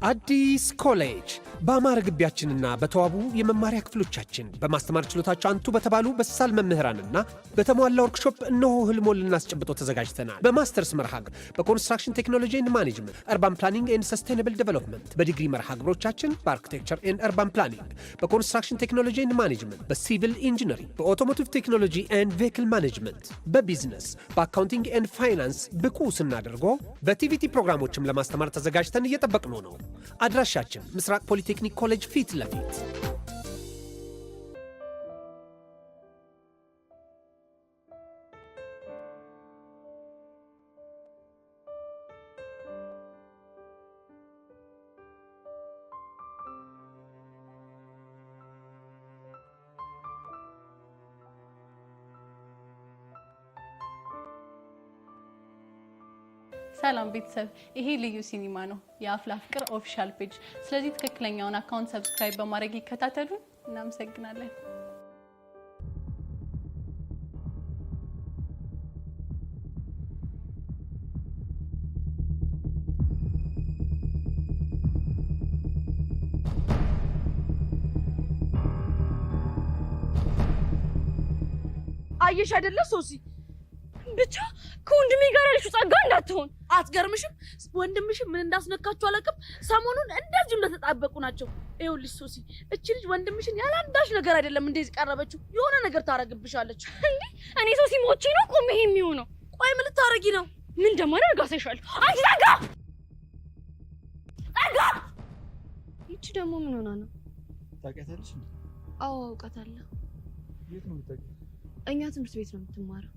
አዲስ ኮሌጅ በአማረ ግቢያችንና በተዋቡ የመማሪያ ክፍሎቻችን፣ በማስተማር ችሎታቸው አንቱ በተባሉ በሳል መምህራንና በተሟላ ወርክሾፕ እነሆ ህልሞን ልናስጨብጦ ተዘጋጅተናል። በማስተርስ መርሃ ግብር በ construction technology and management፣ urban planning and sustainable development፣ በዲግሪ መርሃ ግብሮቻችን በ architecture and urban planning፣ በ construction technology and management፣ በ civil engineering፣ በ automotive technology and vehicle management፣ በ business፣ በ accounting and finance ብቁ ስናደርጎ በ TVET ፕሮግራሞችም ለማስተማር ተዘጋጅተን እየጠበቅነው ነው። አድራሻችን ምስራቅ ፖሊቴክኒክ ኮሌጅ ፊት ለፊት። ሰላም ቤተሰብ፣ ይሄ ልዩ ሲኒማ ነው፣ የአፍላ ፍቅር official page። ስለዚህ ትክክለኛውን account subscribe በማድረግ ይከታተሉን። እናመሰግናለን። አየሽ አይደለ ሶሲ? ብቻ ከወንድሜ ጋር ያለችው ጸጋ እንዳትሆን። አትገርምሽም? ወንድምሽም ምን እንዳስነካችሁ አላውቅም። ሰሞኑን እንደዚሁ እንደተጣበቁ ናቸው። ይኸውልሽ ሶሲ፣ እቺ ልጅ ወንድምሽን ያለ አንዳች ነገር አይደለም እንደዚህ ቀረበችው። የሆነ ነገር ታረግብሻለች። እንዴ እኔ ሶሲ ሞቼ ነው ቆሜ ይሄ የሚሆነው? ቆይ ምን ልታረጊ ነው? ምን እንደማደርግ አሳይሻለሁ። አንቺ ጸጋ፣ ጸጋ! ይቺ ደግሞ ምን ሆና ነው? ታውቂያታለሽ እንዴ? አዎ አውቃታለሁ። የት ነው የምታውቂው? እኛ ትምህርት ቤት ነው የምትማረው።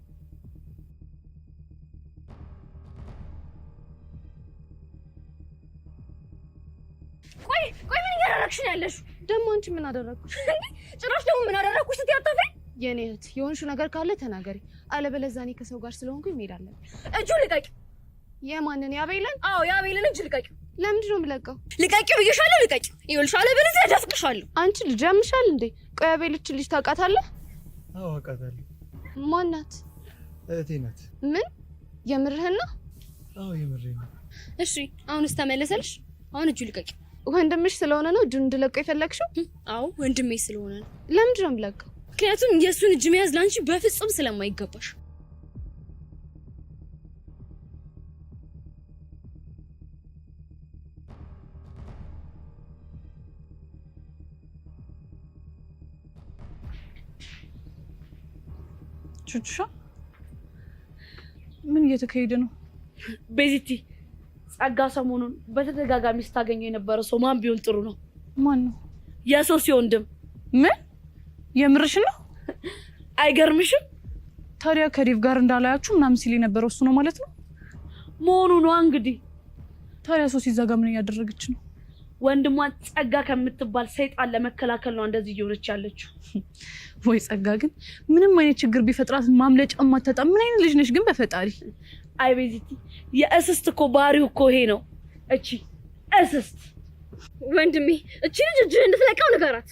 ቆይ ቆይ፣ ምን እያደረግሽ ነው ያለሽው? ደግሞ አንቺ ምን አደረግኩሽ? እንዴ ጭራሽ ደግሞ ምን አደረግኩሽ ስትይ አታፍሪም? የኔ እህት የሆንሽው ነገር ካለ ተናገሪ፣ አለበለዚያ እኔ ከሰው ጋር ስለሆንኩኝ መሄድ አለብኝ። እጁን ልቀቂ። የማንን? የአቤልን? አዎ የአቤልን እጅ ልቀቂ። ለምንድን ነው የምለቀው? ልቀቂው ብዬሻለሁ፣ ልቀቂው። ይኸውልሽ አለበለዚያ እደፍቅሻለሁ። አንቺ ልጅ ያምሻል እንዴ? ቆይ አቤል ይህችን ልጅ ታውቃታለህ? አዎ አውቃታለሁ። ማናት? እህቴ ናት። ምን የምርህን ነው? አዎ የምሬን ነው። እሺ አሁንስ ተመለሰልሽ? አሁን እጁ ልቀቂ። ወንድምሽ ስለሆነ ነው እጁን እንድለቀው የፈለግሽው? አዎ ወንድሜ ስለሆነ ነው። ለምንድን ነው የምለቀው? ምክንያቱም የእሱን እጅ መያዝ ለአንቺ በፍጹም ስለማይገባሽ። ቹቹሻ ምን እየተካሄደ ነው? ቤዚቲ፣ ጸጋ ሰሞኑን በተደጋጋሚ ስታገኘው የነበረ ሰው ማን ቢሆን ጥሩ ነው? ማን ነው? የሶሲ ወንድም። ምን የምርሽ ነው? አይገርምሽም? ታዲያ ከዴቭ ጋር እንዳላያችሁ ምናምን ሲል የነበረው እሱ ነው ማለት ነው? መሆኑ ነዋ እንግዲህ። ታዲያ ሶሲ እዛ ጋር ምን እያደረገች ነው? ወንድሟን ጸጋ ከምትባል ሰይጣን ለመከላከል ነው እንደዚህ እየሆነች ያለችው። ወይ ጸጋ ግን ምንም አይነት ችግር ቢፈጥራት ማምለጫ ማታጣ ምን አይነት ልጅ ነሽ ግን በፈጣሪ። አይ ቤዚቲ፣ የእስስት እኮ ባህሪው እኮ ይሄ ነው። እቺ እስስት። ወንድሜ እቺ ልጅ እጅህ እንድትለቀው ንገራት።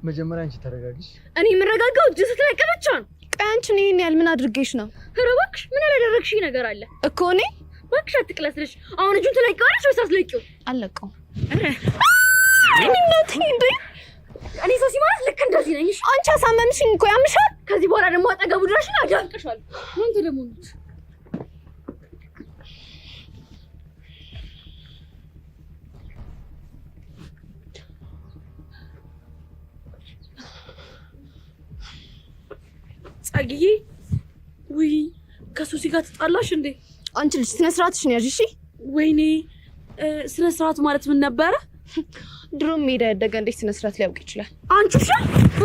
መጀመሪያ አንቺ ተረጋግሽ። እኔ የምረጋጋው እጅ ስትለቅ ብቻ ነው። ቆይ አንቺ እኔ ይሄን ያህል ምን አድርጌሽ ነው? ኧረ እባክሽ ምን ያላደረግሽኝ ነገር አለ እኮ እኔ? እባክሽ አትቅለስልሽ። አሁን እጁን ትለቂዋለሽ ወይስ አትለቂውም? አልለቀውም። እናቴ እንዴ! እኔ ሶሲ ማለት ልክ እንደዚህ ነኝ። እሺ አንቺ አሳመምሽኝ እኮ ያምሻል። ከዚህ በኋላ ደግሞ አጠገቡ ድረሽን አዳንቅሻለሁ። አንተ ደግሞ ኑት። ጸግዬ፣ ውይ ከሶሲ ጋር ትጣላሽ እንዴ? አንቺ ልጅ ስነ ስርዓትሽን ያዥ እሺ። ወይኔ ስነ ስርዓት ማለት ምን ነበረ? ድሮም ሜዳ ያደገ እንዴት ስነ ስርዓት ሊያውቅ ይችላል? አንቺ ውሻ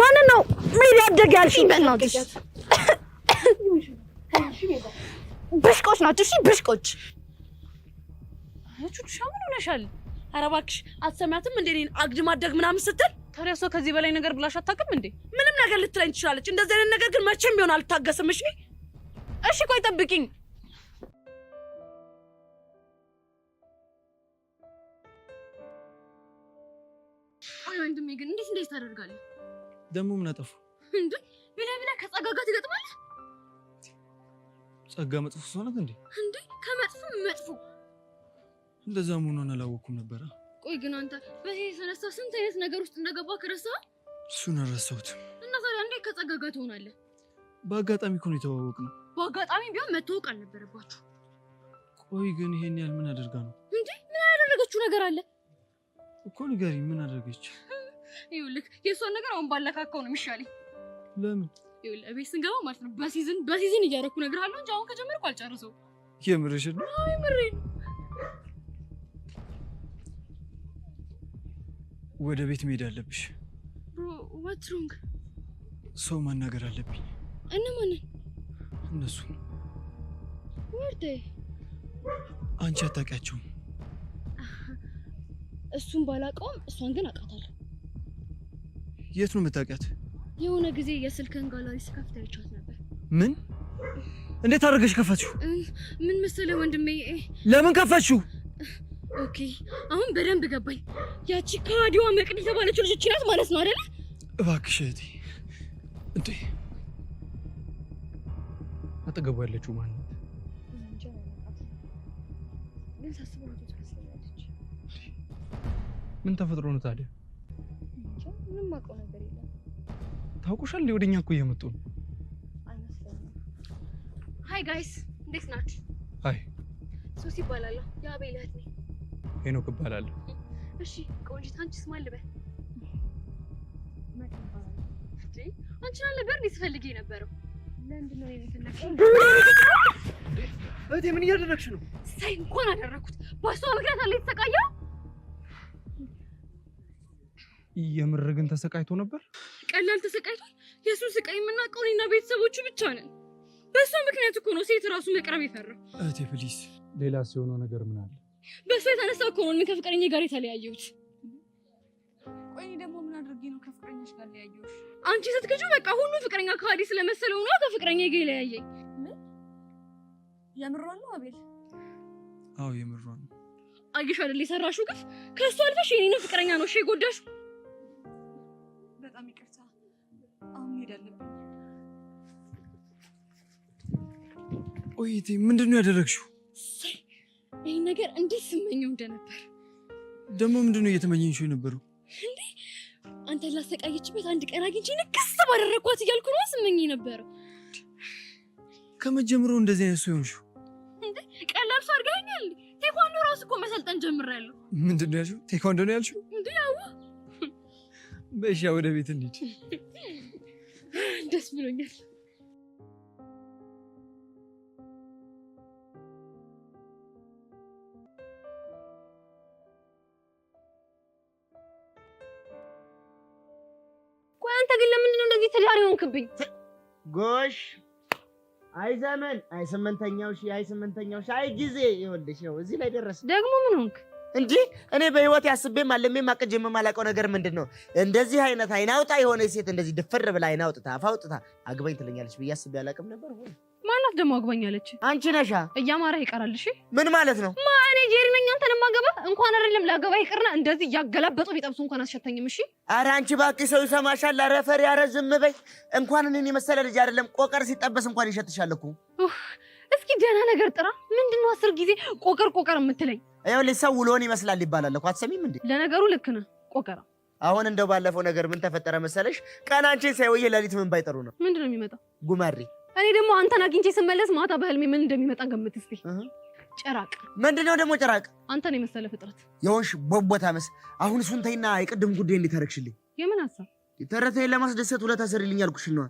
ማንን ነው ሜዳ ያደገ ያልሽኝ? በእናትሽ ብሽቆች ናቸው። እሺ ብሽቆች። ቹቹሻ ምን ሆነሻል? ኧረ እባክሽ አትሰሚያትም እንዴ እኔን አግድም አደግ ምናምን ስትል? ታዲያ እሷ ከዚህ በላይ ነገር ብላሽ አታውቅም እንዴ? ምንም ነገር ልትለኝ ትችላለች። እንደዚህ አይነት ነገር ግን መቼም ቢሆን አልታገስም። እሺ እሺ ቆይ ጠብቂኝ። ቆይ ወንድሜ ግን እንዴት እንደዚህ ታደርጋለህ? ደግሞ ምን አጠፉ? እንዴ ብለህ ብለህ ከጸጋ ጋር ትገጥማለህ? ጸጋ መጥፎ ሰው ናት እንዴ? እንዴ ከመጥፎ መጥፎ። እንደዛ መሆኗን አላወኩም ነበረ። ቆይ ግን አንተ በዚህ የተነሳ ስንት አይነት ነገር ውስጥ እንደገባ ከረሳ? እሱን አልረሳሁትም። እና ታዲያ እንዴት ከጸጋ ጋር ትሆናለህ? በአጋጣሚ እኮ ነው የተዋወቅነው። በአጋጣሚ ቢሆን መተዋወቅ አልነበረባችሁ። ቆይ ግን ይሄን ያህል ምን አደርጋ ነው እንዴ? ምን ያደረገችው ነገር አለ እኮ? ንገሪኝ፣ ምን አደረገች? ይኸውልህ የእሷን ነገር አሁን ባለካካው ነው የሚሻለኝ። ለምን? ይኸውልህ ቤት ስንገባ ማለት ነው በ season በ season እያደረኩ እነግርሃለሁ እንጂ አሁን ከጀመርኩ አልጨርሰውም። የምርሽን ነው? አዎ የምሬን ነው። ወደ ቤት መሄድ አለብሽ። Bro, what's wrong? ሰው ማናገር አለብኝ። እነማንን? እነሱ። ወርዴ አንቺ አታውቂያቸውም። እሱን ባላውቀውም እሷን ግን አውቃታለሁ። የት ነው የምታውቂያት? የሆነ ጊዜ የስልክህን ጋላሪ ስከፍት አይቻት ነበር። ምን? እንዴት አድርገሽ ከፈትሽው? ምን መሰለህ ወንድሜ። ለምን ከፈትሽው? Okay አሁን በደንብ ገባኝ። ያቺ ከሃዲዋ መቅዲ የተባለችው ልጅ ናት ማለት ነው አይደለ? እባክሽ እህቴ። እንዴ አጠገቡ ያለችው ማን ናት? ግን ሳስበው ልጅ ትመስለኛለች። ምን ተፈጥሮ ነው ታዲያ? ምንም አውቀው ነገር የለም። ታውቁሻል? ወደኛ እኮ እየመጡ ነው። አይመስለኝም። Hi guys፣ እንዴት ናችሁ? Hi። ሶሲ እባላለሁ፣ የአቤል እህት ነኝ። ሄኖክ እባላለሁ። እሺ ቆንጂት፣ አንቺስ ማን ልበል? መቅዲ እባላለሁ። እንዴ አንቺን አልነበር እንዴ ስፈልግ የነበረው? ለምንድን ነው እኔን የፈለግሽኝ? እህቴ ምን እያደረግሽ ነው? ሳይ እንኳን አደረኩት። በእሷ ምክንያት አለ የተሰቃየው። የምር ግን ተሰቃይቶ ነበር? ቀላል ተሰቃይቷል። የእሱን ስቃይ የምናውቀው እኔና ቤተሰቦቹ ብቻ ነን። በእሷ ምክንያት እኮ ነው ሴት ራሱ መቅረብ የፈራው። እህቴ please። ሌላ ሲሆነው ነገር ምን አለ? በእሷ የተነሳ እኮ ነው እኔ ከፍቅረኛ ጋር የተለያየሁት። ቆይ እኔ ደግሞ ምን አድርጌ ነው ከፍቅረኛሽ ጋር ለያየሁሽ? አንቺ ስትክጁ በቃ ሁሉ ፍቅረኛ ከሃዲ ስለመሰለው ነው ከፍቅረኛ ጋር የለያየኝ። ምን የምሯን ነው አቤል? አዎ የምሯን ነው። አየሽ አይደል የሰራሽው ግፍ። ከእሱ አልፈሽ የኔንም ፍቅረኛ ነው እሺ የጎዳሽው። በጣም ይቅርታ። አሁን መሄድ አለብኝ። ቆይ እህቴ ምንድን ነው ያደረግሽው? እሰይ ይህን ነገር እንዴት ስመኘው እንደነበር። ደግሞ ምንድን ነው እየተመኘሽው የነበረው? እንዴ አንተን ላሰቃየችበት አንድ ቀን አግኝቼ ንክስ ባደረግኳት እያልኩ ነው ስመኝ የነበረው። ከመጀመሪያው እንደዚህ አይነት ሰው የሆንሽው? እንዴ ቀላል ሰው አድርገኸኛል። ቴኳንዶ ራሱ እኮ መሰልጠን ጀምሬያለሁ። ምንድን ነው ያልሽው? ቴኳንዶ ነው ያልሽው? እንዴ አዎ። በእሺ ወደ ቤት እንሂድ። ደስ ብሎኛል። ቆይ አንተ ግን ለምንድን ነው እንደዚህ ትዳር የሆንክብኝ? ጎሽ አይ ዘመን፣ አይ ስምንተኛው ሺህ፣ አይ ስምንተኛው ሺህ፣ አይ ጊዜ። ይኸውልሽ ነው እዚህ ላይ ደረስን። ደግሞ ምን ሆንክ? እንጂ እኔ በህይወት ያስቤም አለሜም አቅጄም የማላውቀው ነገር ምንድን ነው? እንደዚህ አይነት አይን አውጣ የሆነ ሴት እንደዚህ ድፍር ብላ አይን አውጥታ አፍ አውጥታ አግባኝ ትለኛለች ብዬ አስቤ አላውቅም ነበር። ሆነ። ማናት ደግሞ አግባኝ አለች? አንቺ ነሻ። እያማረህ ይቀራል። እሺ ምን ማለት ነው? ማ እኔ ጄሪ ነኝ አንተን የማገባ? እንኳን አይደለም ላገባ ይቅርና እንደዚህ እያገላበጡ ቢጠብሱ እንኳን አስሸተኝም። እሺ ኧረ አንቺ እባክሽ ሰው ይሰማሻል። ኧረ ፈሪ፣ ኧረ ዝም በይ። እንኳን እኔን የመሰለ ልጅ አይደለም ቆቀር ሲጠበስ እንኳን ይሸትሻል እኮ። እስኪ ደህና ነገር ጥራ። ምንድነው 10 ጊዜ ቆቀር ቆቀር የምትለኝ? ይኸውልሽ ሰው ውሎን ይመስላል ይባላል እኮ አትሰሚም እንዴ? ለነገሩ ልክ ነህ። ቆቀራ አሁን እንደው ባለፈው ነገር ምን ተፈጠረ መሰለሽ? ቀን አንቺን ሳይወይ ሌሊት ምን ባይጠሩ ነው ምንድነው የሚመጣው? ጉማሬ። እኔ ደግሞ አንተን አግኝቼ ስመለስ ማታ በህልሜ ምን እንደሚመጣ ገምት እስቲ። ጭራቅ። ምንድነው ደግሞ ጭራቅ? አንተን የመሰለ ፍጥረት የሆንሽ ቦቦታ መስ። አሁን እሱን ተይና የቅድም ጉዳይ እንዴት አደረግሽልኝ? የምን ሀሳብ? ተረቴን ለማስደሰት ውለታ ሰሪልኝ አልኩሽ ነው።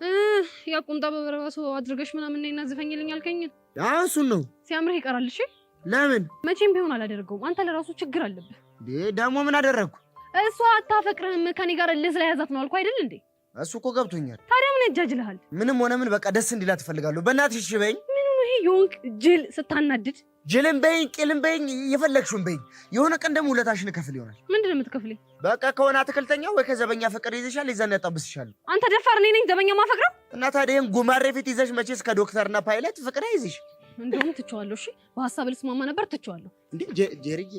ያ ቁምጣ በበረባሶ አድርገሽ ምናምን ነይና ዝፈኝልኝ አልከኝ። አዎ እሱን ነው። ሲያምርህ ይቀራል። እሺ ለምን? መቼም ቢሆን አላደርገውም። አንተ ለራሱ ችግር አለብህ። እንዴ ደግሞ ምን አደረግኩ? እሷ አታፈቅርህም ከኔ ጋር እልህ ስለያዛት ነው አልኩህ አይደል እንዴ? እሱ እኮ ገብቶኛል። ታዲያ ምን ያጃጅልሃል? ምንም ሆነ ምን በቃ ደስ እንዲላት እፈልጋለሁ። በእናትሽ እሺ በይኝ። ምን ነው ይሄ የሆንክ ጅል ስታናድድ? ጅልም በይኝ ቂልም በይኝ የፈለግሽውን በይኝ። የሆነ ቀን ደግሞ ውለታሽን እከፍል ይሆናል። ምንድን ነው የምትከፍለኝ? በቃ ከሆነ አትክልተኛ ወይ ከዘበኛ ፍቅር ይዘሻል፣ የዛን ያጣብስሻል። አንተ ደፋር፣ እኔ ነኝ ዘበኛ ማፈቅረው? እና ታዲያ ይሄን ጉማሬ ፊት ይዘሽ መቼስ ከዶክተርና ፓይለት ፍቅር አይዝሽ። እንደውም ትቼዋለሁ። እሺ በሀሳብ ልስማማ ነበር፣ ትቼዋለሁ። እንዴ ጄሪዬ፣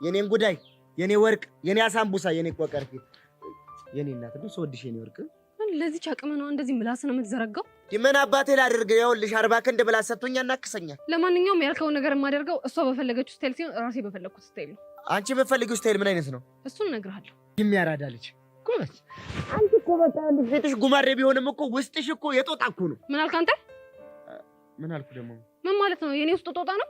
የኔን ጉዳይ፣ የኔ ወርቅ፣ የኔ አሳምቡሳ፣ የኔ ቆቀር ፊት፣ የኔ እናት እንደው ስወድሽ የኔ ወርቅ። ለዚች አቅም ነው እንደዚህ ምላስ ነው የምትዘረጋው? ምን አባቴ ላድርግ? ይኸውልሽ 40 ክንድ ብላ ሰጥቶኛል፣ እናክሰኛል። ለማንኛውም ያልከውን ነገር የማደርገው እሷ በፈለገችው style ሲሆን ራሴ በፈለግኩት style ነው። አንቺ የምትፈልጊው style ምን አይነት ነው? እሱን እነግርሃለሁ። የሚያራዳ ልጅ ጎበዝ። አንቺ እኮ በቃ ፊትሽ ጉማሬ ቢሆንም እኮ ውስጥሽ እኮ የጦጣ እኮ ነው። ምን አልክ አንተ? ምን አልኩ ደግሞ? ምን ማለት ነው? የኔ ውስጥ ጦጣ ነው?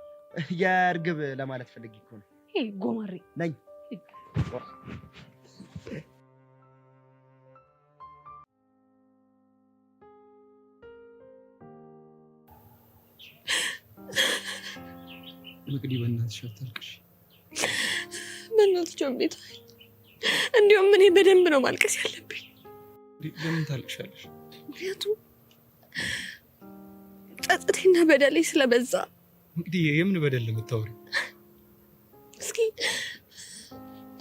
የእርግብ ለማለት ፈልጌ እኮ ነው። ይሄ ጉማሬ ነኝ። መቅዲ በእናትሽ አታልቅሽ። በእናትሽ ጆን ቤት፣ እንዲሁም እኔ በደንብ ነው ማልቀስ ያለብኝ። ለምን ታልቅሻለሽ? ምክንያቱም ጸጸቴና በደሌ ስለበዛ። መቅዲ የምን በደል ነው የምታወሪው? እስኪ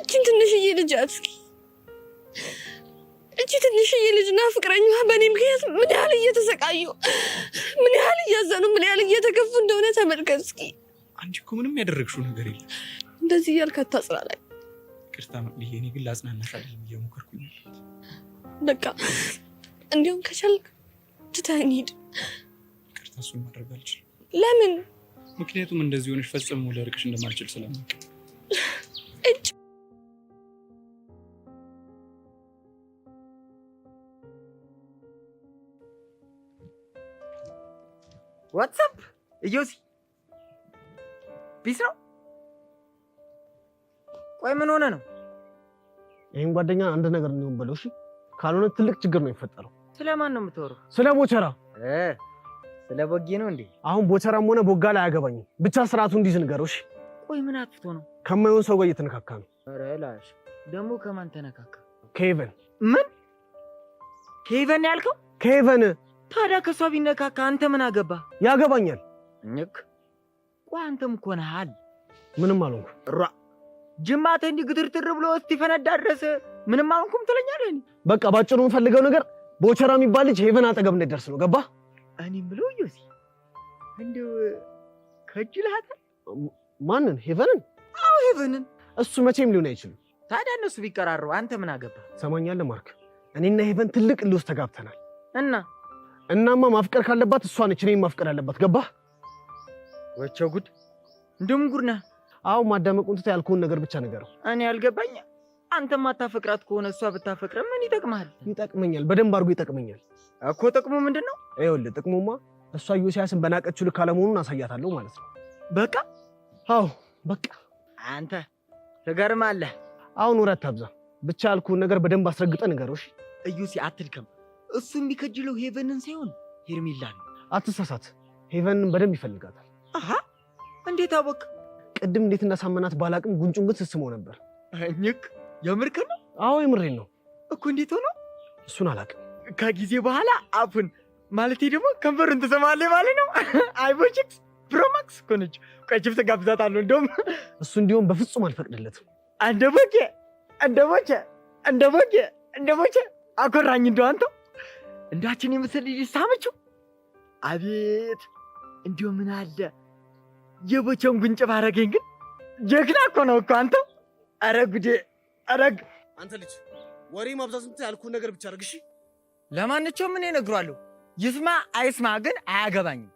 እቺን ትንሽዬ ልጅ እስኪ እቺ ትንሽዬ ልጅና ፍቅረኛዋ በእኔ ምክንያት ምን ያህል እየተሰቃዩ፣ ምን ያህል እያዘኑ፣ ምን ያህል እየተከፉ እንደሆነ ተመልከት እስኪ። አንቺ እኮ ምንም ያደረግሽው ነገር የለም። እንደዚህ እያልክ አታጽናናኝ። ይቅርታ መቅዲዬ፣ እኔ ግን ላጽናናሽ አይደለም እየሞከርኩኝ ያለሁት። በቃ እንዲሁም ከቻልክ ትተኸኝ ሂድ። ይቅርታ፣ እሱን ማድረግ አልችልም። ለምን? ምክንያቱም እንደዚህ ሆነሽ ፈጽሞ ልርቅሽ እንደማልችል ስለማውቅ። እጅ What's up ኢዮሲ፣ peace ነው? ቆይ ምን ሆነ ነው? ይህን ጓደኛ አንድ ነገር እንዲሆን በለው እሺ። ካልሆነ ትልቅ ችግር ነው የሚፈጠረው። ስለማን ነው የምታወራው? ስለ ቦቸራ። ስለ ቦጌ ነው እንዴ? አሁን ቦቸራም ሆነ ቦጋ ላይ አያገባኝም። ብቻ ስርዓቱ እንዲይዝ ንገረው እሺ። ቆይ ምን አጥፍቶ ነው? ከማይሆን ሰው ጋር እየተነካካ ነው። ኧረ ላሽ ደግሞ ከማን ተነካካ? ከሄቨን። ምን ከሄቨን ያልከው? ከሄቨን። ታዲያ ከሷ ቢነካካ አንተ ምን አገባ? ያገባኛል። እኝክ ቆይ አንተም እኮ ነህ አለ። ምንም አልሆንኩም። ሯ ጅማትህ እንዲህ ግትርትር ብሎ እስኪፈነዳ ድረስ ምንም አልሆንኩም ትለኛለህ? በቃ ባጭሩ የምፈልገው ነገር ቦቸራ የሚባል ልጅ ሄቨን አጠገብ እንዳይደርስ ነው። ገባ? እኔም ብሎ ዮሲ እንደው ከጅልሃታል። ማንን? ሄቨንን? አዎ ሄቨንን። እሱ መቼም ሊሆን አይችልም። ታዲያ እነሱ ቢቀራረቡ አንተ ምን አገባ? ሰማኛለህ ማርክ፣ እኔና ሄቨን ትልቅ እልህ ውስጥ ተጋብተናል። እና እናማ ማፍቀር ካለባት እሷ ነች እኔን ማፍቀር ያለባት። ገባ? ወቸው ጉድ! እንደውም ጉድ ነህ። አዎ ማዳመቁን ትተህ ያልኩህን ነገር ብቻ ንገረው። እኔ ያልገባኝ አንተ ማታፈቅራት ከሆነ እሷ ብታፈቅር ምን ይጠቅምሃል? ይጠቅመኛል፣ በደንብ አድርጎ ይጠቅመኛል። እኮ ጥቅሙ ምንድን ነው? ይኸውልህ ጥቅሙማ እሷ ኢዮስያስን በናቀችው ልክ አለመሆኑን አሳያታለሁ ማለት ነው። በቃ? አዎ በቃ። አንተ ትገርማለህ። አሁን ወሬ አታብዛ፣ ብቻ ያልኩህን ነገር በደንብ አስረግጠህ ንገረው። እሺ? ኢዮሲ አትድከም። እሱ የሚከጅለው ሄቨንን ሳይሆን ሄርሜላን ነው። አትሳሳት፣ ሄቨንን በደንብ ይፈልጋታል። አሃ እንዴት አወቅ? ቅድም እንዴት እንዳሳመናት ባላቅም ጉንጩን ግን ስስመው ነበር። እኝክ የምርክን ነው? አዎ የምሬን ነው። እኮ እንዴት ሆኖ? እሱን አላቅም። ከጊዜ በኋላ አፉን ማለቴ ደግሞ ከንፈሩን ትሰማለህ ማለት ነው። አይቦችክስ Pro Max እኮ ነች። ቆይ ችፕስ ጋብዛታለሁ። እንደውም እሱ እንዲሆን በፍጹም አልፈቅድለትም። እንደ ቦኬ እንደ ቦኬ እንደ ቦኬ እንደ ቦኬ አኮራኝ። እንደው አንተው እንዳችን የመሰለ ልጅ ሳመችው። አቤት እንዲሁ ምን አለ የቦቸውን ጉንጭ ባረገኝ። ግን ጀግና እኮ ነው እኮ አንተው። ኧረ ጉዴ! ኧረ አንተ ልጅ ወሬ ማብዛት እንትን ያልኩህን ነገር ብቻ አድርግ እሺ። ለማንኛውም እኔ እነግረዋለሁ። ይስማ አይስማ ግን አያገባኝም።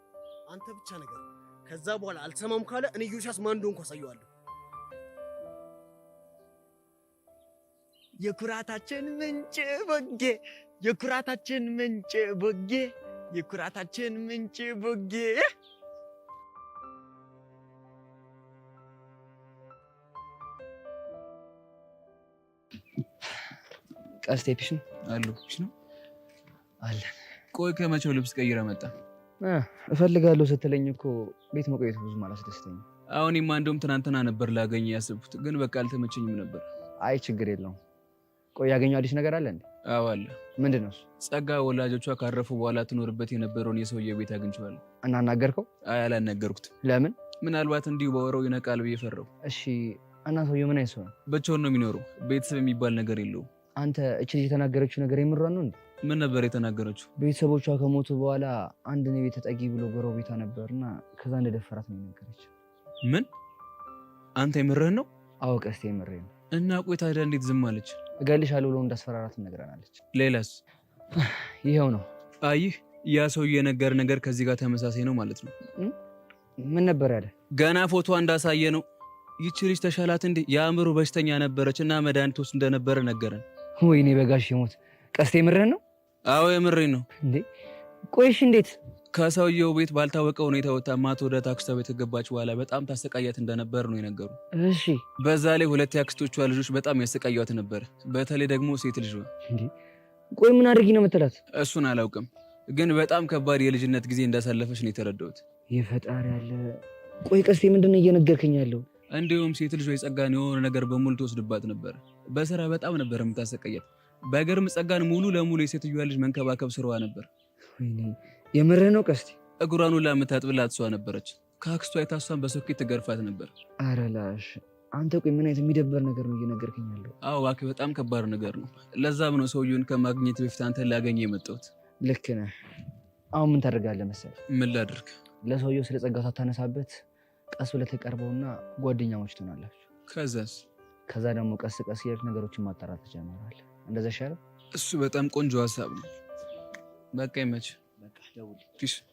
አንተ ብቻ ነገር ከዛ በኋላ አልሰማም ካለ እኔ ኢዮስያስ ማን እንደሆንኩ አሳየዋለሁ። የኩራታችን ምንጭ ቦጌ፣ የኩራታችን ምንጭ ቦጌ፣ የኩራታችን ምንጭ ቦጌ። ቀስቴ peace ነው አሉ peace ነው አለን። ቆይ ከመቼው ልብስ ቀይረ መጣ? እፈልጋለሁ ስትለኝ እኮ ቤት መቆየቱ ብዙም አላስደስተኝም። አሁን እኔማ እንደውም ትናንትና ነበር ላገኘ ያሰብኩት፣ ግን በቃ አልተመቸኝም ነበር። አይ ችግር የለውም። ቆይ ያገኘው አዲስ ነገር አለ እንዴ? አዎ አለ። ምንድን ነው እሱ? ጸጋ ወላጆቿ ካረፉ በኋላ ትኖርበት የነበረውን የሰውዬው ቤት አግኝቼዋለሁ። እና አናገርከው? አይ አላናገርኩትም። ለምን? ምናልባት እንዲሁ ባወራው ይነቃል ብዬ ፈራሁ። እሺ እና ሰውዬው ምን አይነት ሰው ነው? ብቻውን ነው የሚኖረው። ቤተሰብ የሚባል ነገር የለውም። አንተ እቺ ልጅ የተናገረችው ነገር የምሯን ነው እንዴ? ምን ነበር የተናገረችው? ቤተሰቦቿ ከሞቱ በኋላ አንድ ነው ቤት ተጠጊ ብሎ ጎረቤቷ ነበርና ከዛ እንደደፈራት ነው የነገረችው። ምን? አንተ የምርህን ነው? አዎ ቀስቴ የምሬን ነው። እና ቆይ ታዲያ እንዴት ዝም አለች? እገልሻለሁ ብሎ እንዳስፈራራት ነግራናለች። ሌላስ? ይሄው ነው። አይህ ያ ሰውዬ የነገር ነገር ከዚህ ጋር ተመሳሳይ ነው ማለት ነው። ምን ነበር ያለ? ገና ፎቶ እንዳሳየ ነው። ይቺ ልጅ ተሻላት እንዴ? የአእምሮ በሽተኛ ነበረች እና መድኃኒት ወስድ እንደነበረ ነገረን። ወይኔ በጋሽ ሞት። ቀስቴ የምርህን ነው? አዎ የምሬን ነው። እንዴ ቆይሽ፣ እንዴት? ከሰውየው ቤት ባልታወቀ ሁኔታ ወጥታ ማታ ወደ አክስቷ ቤት ከገባች በኋላ በጣም ታሰቃያት እንደነበር ነው የነገሩ። እሺ። በዛ ላይ ሁለት የአክስቶቿ ልጆች በጣም ያሰቃያት ነበር። በተለይ ደግሞ ሴት ልጇ። እንዴ ቆይ ምን አድርጊ ነው የምትላት? እሱን አላውቅም፣ ግን በጣም ከባድ የልጅነት ጊዜ እንዳሳለፈች ነው የተረዳሁት። የፈጣሪ ያለ። ቆይ ቀስቴ ምንድን ነው እየነገርከኝ ያለው? እንዲሁም ሴት ልጇ የጸጋን የሆነ ነገር በሙሉ ትወስድባት ነበር። በስራ በጣም ነበር የምታሰቃያት። በገርም ጸጋን ሙሉ ለሙሉ የሴትዮዋ ልጅ መንከባከብ ስራዋ ነበር። ወይኔ የምርህ ነው ቀስቴ? እግሯን ሁላ የምታጥብላት እሷ ነበረች። ከአክስቷ የታሷን በሶኬት ትገርፋት ነበር። ኧረ ላሽ አንተ፣ ቆይ ምን አይነት የሚደበር ነገር ነው እየነገርከኝ ያለው? አዎ እባክህ፣ በጣም ከባድ ነገር ነው። ለዛም ነው ሰውየውን ከማግኘት በፊት አንተን ላገኘ የመጣሁት። ልክ ነህ። አሁን ምን ታደርጋለህ መሰለህ? ምን ላድርግ? ለሰውየው ስለ ጸጋ ሳታነሳበት ቀስ ብለህ ተቀርበውና ጓደኛሞች ትሆናላችሁ። ከዛስ? ከዛ ደግሞ ቀስ ቀስ እያልክ ነገሮችን ማጣራት ትጀምራለህ። እንደዛ ይሻላል። እሱ በጣም ቆንጆ ሀሳብ ነው። በቃ ይመችህ። Peace።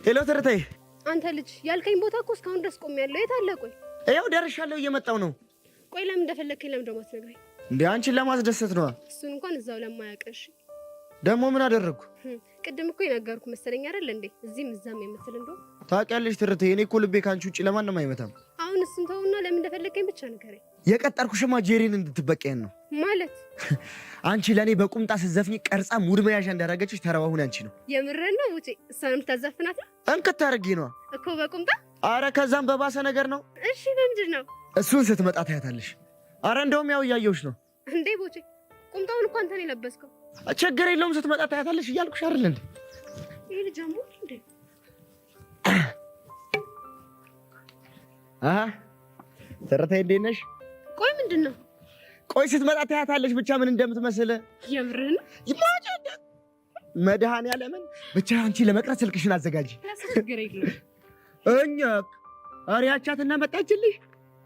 Hello ትርተይ፣ አንተ ልጅ ያልከኝ ቦታ እኮ እስካሁን ድረስ ቆሜያለሁ። የት አለ? ቆይ ይኸው ደርሻለሁ፣ እየመጣሁ ነው። ቆይ ለምን እንደፈለግከኝ ለምን ደግሞ አትነግረኝ? እንዴ አንቺን ለማስደሰት ነዋ። እሱን እንኳን እዛው ለማያውቅሽ። ደግሞ ምን አደረግኩ? ቅድም እኮ የነገርኩ መሰለኝ አይደል እንዴ? እዚህም እዛም የምትል እንደው ታውቂያለሽ ትርተይ፣ እኔ እኮ ልቤ ከአንቺ ውጭ ለማንም አይመታም። አሁን እሱን ተውና ለምን እንደፈለግከኝ ብቻ ንገረኝ። የቀጠርኩሽማ ጄሪን እንድትበቀየን ነው። ማለት አንቺ ለእኔ በቁምጣ ስትዘፍኝ ቀርጻ mood መያዣ እንዳደረገችሽ ተረባ ሁን አንቺ ነው። የምርህን ነው ውጪ? እሷን የምታዘፍናት ነው እንክት አድርጊ ነዋ እኮ በቁምጣ። አረ ከዛም በባሰ ነገር ነው። እሺ በምንድን ነው? እሱን ስትመጣ ታያታለሽ። አረ እንደውም ያው እያየሁሽ ነው። እንዴ ቦቼ ቁምጣውን እኮ አንተ ነው የለበስከው። ችግር የለውም ስትመጣ ታያታለሽ እያልኩሽ አይደል እንዴ? ይሄ ልጅ አሞት እንዴ? አሃ ትርተይ እንዴት ነሽ? ቆይ ምንድን ነው? ቆይ ስትመጣ ታያታለሽ ብቻ ምን እንደምትመስል። የምርህን ነው? መድኃኒዓለምን ብቻ አንቺ ለመቅረት ስልክሽን አዘጋጂ። ችግር የለውም። እኛ ኧረ ያቻትና መጣችልሽ።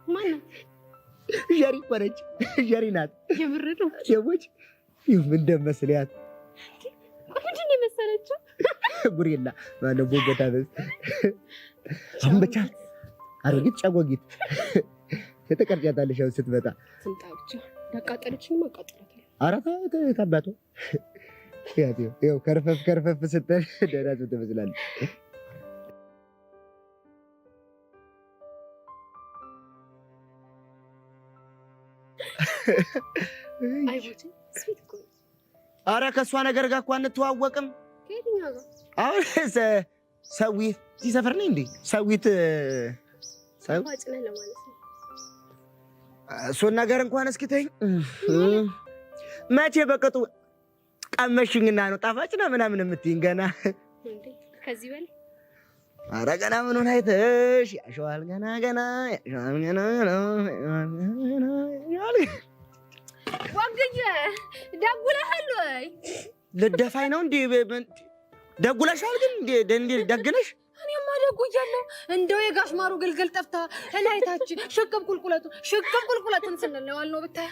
ማናት? ጀሪ እኮ ነች። ጀሪ ናት። የምርህን ነው? ሰዎች ምን እንደመስል ያት ምንድን ነው የመሰለችው? ጉሬላ ማነው ቦጎታ በስ አሁን ብቻ አሮጊት ጨጎጊት ትቀርጫታለሽ። አሁን ስትመጣ ትምጣ ብቻ። እንዳቃጠለችኝም አቃጥላታለሁ። ኧረ ታባቷ ያው ከርፈፍ ከርፈፍ ስትል ደህና ሰው ትመስላለች። አይ ቦቼ sweet እኮ ነው። ኧረ ከእሷ ነገር ጋር እኮ አንተዋወቅም። ከየትኛው ጋር? አሁን ሰዊት እዚህ ሰፈር ነኝ እንዴ? ሰዊት ጣፋጭ ነህ ለማለት ነው። እሱን ነገር እንኳን እስኪ ተይኝ። መቼ በቅጡ ቀመሽኝና ነው ጣፋጭ ነው ምናምን የምትይኝ? ገና እንዴ ከዚህ በላይ ኧረ ገና ምኑን አይተሽ ያሸዋል። ገና ገና ያሸዋል። ገና ገና ያሸዋል። ወግዬ ደጉለሃል ወይ? ልደፋኝ ነው እንዴ? ደጉለሻል ግን እንዴ ደግነሽ? እኔማ ደጉያለሁ። እንደው የጋሽ ማሩ ግልግል ጠፍታ እላይታች ሽቅብ ቁልቁለቱ ሽቅብ ቁልቁለቱን ስንል ነው ያልነው። ብታይ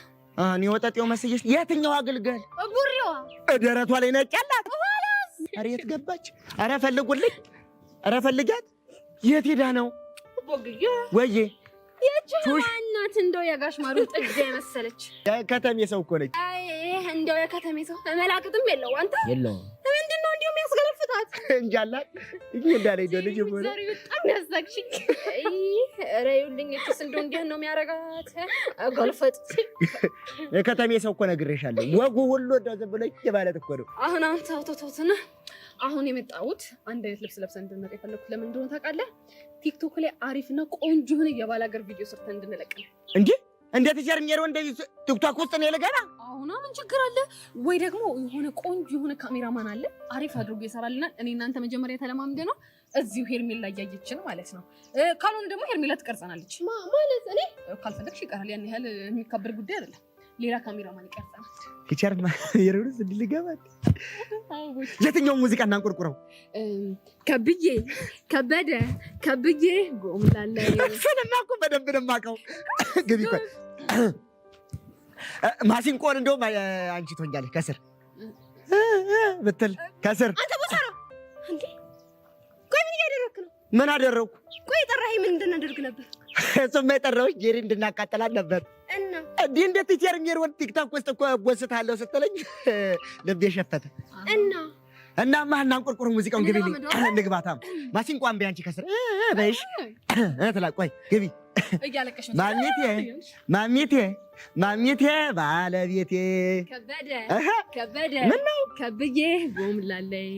እኔ ወጠጤው መስዬሽ። የትኛው አገልጋል? ቡሪዋ ደረቷ ላይ ነጭ ያላት። ኧረ የት ገባች? ኧረ ፈልጉልኝ፣ ኧረ ፈልጊያት። የት ሄዳ ነው? ወግዬ ወዬ የች እናት እንደው የጋሽ ማሩ ጥጃ የመሰለች የከተሜ ሰው እኮ ነች። አይ እንደው የከተሜ ሰው መላቅጥም የለው አንተ የለውም። ምንድን ነው እንዲሁ የሚያስገለፍታት? እንጃላት እንጂ እንዳለኝ ነው ልጅ ሆነ። ዛሬ በጣም ነው ያሳቅሽኝ። ኧረ ይኸውልኝ እችስ እንደው እንዲህ ነው የሚያደርጋት ገልፈጥ። የከተሜ ሰው እኮ ነግሬሻለሁ። ወጉ ሁሉ እንደው ዝም ብሎ ማለት እኮ ነው። አሁን አሁን ተው ተው ተውትና አሁን የመጣሁት አንድ አይነት ልብስ ለብሰን እንድንመጣ የፈለኩት ለምን እንደሆነ ታውቃለህ? ቲክቶክ ላይ አሪፍና ቆንጆ የሆነ የባላገር ቪዲዮ ሰርተን እንድንለቅ ነው። እንዴ እንዴት ጀርሜሮ እንደዚህ ቲክቶክ ውስጥ ነው ልገባ? አሁን አሁን ምን ችግር አለ? ወይ ደግሞ የሆነ ቆንጆ የሆነ ካሜራማን አለ፣ አሪፍ አድርጎ ይሰራልናል። እኔ እናንተ መጀመሪያ ተለማምደ ነው እዚሁ ሄርሜላ እያየችን ማለት ነው። ካልሆነ ደግሞ ሄርሜላ ትቀርጸናለች ማለት እኔ ካልፈለግሽ ይቀራል። ያን ያህል የሚካበር ጉዳይ አይደለም። ሌላ ካሜራማን ይቀርጸናል። Teacher የሩስ እንዲልገባል የትኛውን ሙዚቃ እናንቆርቁረው? ከብዬ ከበደ ከብዬ ጎምላለ እሱንማ እኮ በደንብ ነው የማውቀው። ግቢ ቆይ ማሲንቆን እንደውም አንቺ ትሆኛለሽ ከስር ብትል ከስር። አንተ ቦታ ነው እንዴ? ቆይ ምን እያደረግክ ነው? ምን አደረግኩ? ቆይ የጠራኸኝ ምን እንድናደርግ ነበር? እሱማ የጠራሁሽ ጄሪ እንድናቃጥላት ነበር። እና እንዲህ እንደ teacher ሜሮን ቲክቶክ ውስጥ እኮ ቦስታለሁ ስትለኝ ልቤ ሸፈተ። እና እናማ እናንቆርቁር ሙዚቃውን። ግቢ ንግባታም ማሲንቆ አንቢ አንቺ ከስር በይሽ ትላ ቆይ ግቢ ማሚቴ ማሚቴ ማሚቴ ባለቤቴ ከበደ ከበደ ምነው ከብዬ ጎምላለይ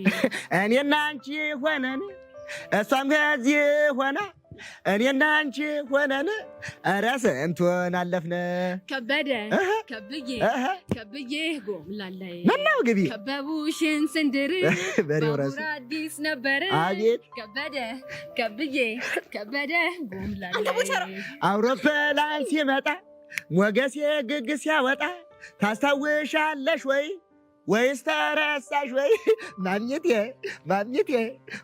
እኔና አንቺ ሆነን እሷም ከዚህ ሆና እኔና አንቺ ሆነን ኧረ ስንቱን አለፍን። ከበደ ከብዬ ከብዬ ጎምላለይ ምነው ግቢ ከበቡሽን ስንድር በሬው ራሱ አዲስ ነበር። አቤት ከበደ ከብዬ ከበደ ጎምላለይ አውሮፕላን ሲመጣ ሞገሴ ግግ ሲያወጣ ታስታውሻለሽ ወይ ወይስ ተረሳሽ ወይ? ማሚቴ ማሚቴ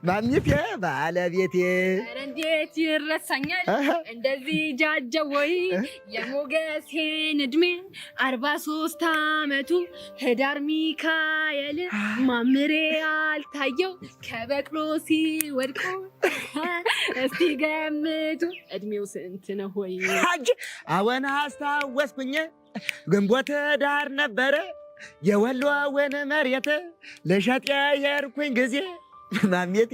ማሚቴ ባለቤቴ ኧረ እንዴት ይረሳኛል እንደዚህ ጃጀ ወይ የሞገሴን እድሜ 43 ዓመቱ ህዳር ሚካኤል ማምሬ አልታየው ከበቅሎ ሲወድቁ እስቲ ገምቱ እድሜው ስንት ነው ወይ? ሐጅ አወን አስታወስኩኝ ግንቦት ዳር ነበረ የወሎውን መሬት ልሸጥ የሄድኩኝ ጊዜ ማሚቴ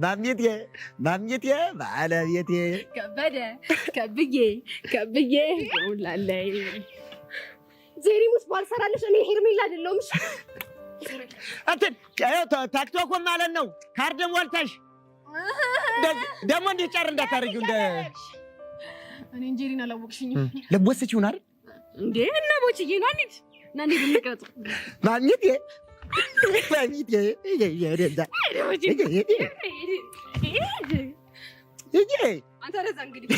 ማሚቴ ማሚቴ ባለቤቴ ከበደ ከብዬ ከብዬ ጎምላለይ ጄሪ ሙስ ባልሰራለሽ እኔ ሄርሜላ አይደለሁም። እሺ እንትን ታክቶኮ ማለት ነው። ካርድ ሞልተሽ ደግሞ እንዲህ ጨር እንዳታደርጊው። እንደ እኔ እንጀሪን አላወቅሽኝም። ልትወስጂው ነው አይደል እንዴ? እና ቦችዬ ና እንሂድ ና እንሂድ እንቅረጽ። ማሚቴ ማሚቴ አንተ ረዛ እንግዲህ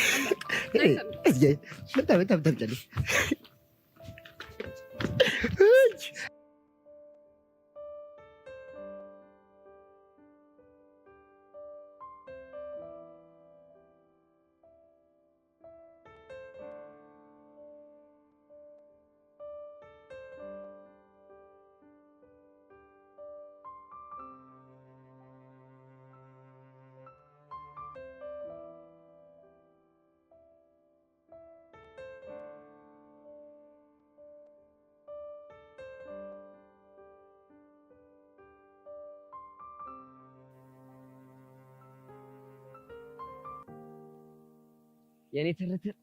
የኔ ትርትር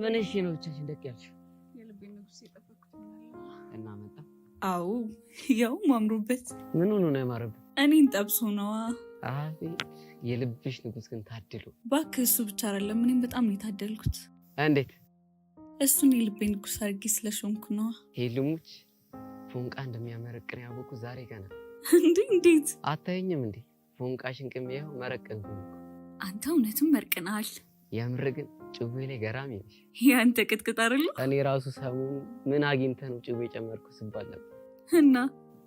ምን እሺ ነው ብቻሽን ደቅ ያልሽው? የልቤን ንጉስ የጠበቅኩት እና መጣ። አዎ ያውም አምሮበት። ምን ሆኖ ነው ያማረበት? እኔን ጠብሶ ነዋ። አቤት የልብሽ ንጉስ ግን ታድሎ። እባክህ እሱ ብቻ አይደለም፣ እኔም በጣም ነው የታደልኩት። እንዴት? እሱን የልቤን ንጉስ አድርጌ ስለሾምኩ ነዋ። ሄልሙች ፎንቃ እንደሚያመረቅን ያወኩ ዛሬ ገና። እንዴ እንዴት? አታየኝም እንዴ? ፎንቃሽን ቅሜ ይኸው መረቀንኩኝ እኮ። አንተ እውነትም መርቅናል። የምር ግን ጭዌ ላይ ገራሚ ነሽ። ያንተ ቅጥቅጥ አይደለ? እኔ ራሱ ሰሞኑ ምን አግኝተህ ነው ጭዌ ጨመርኩ ስባል ነበር። እና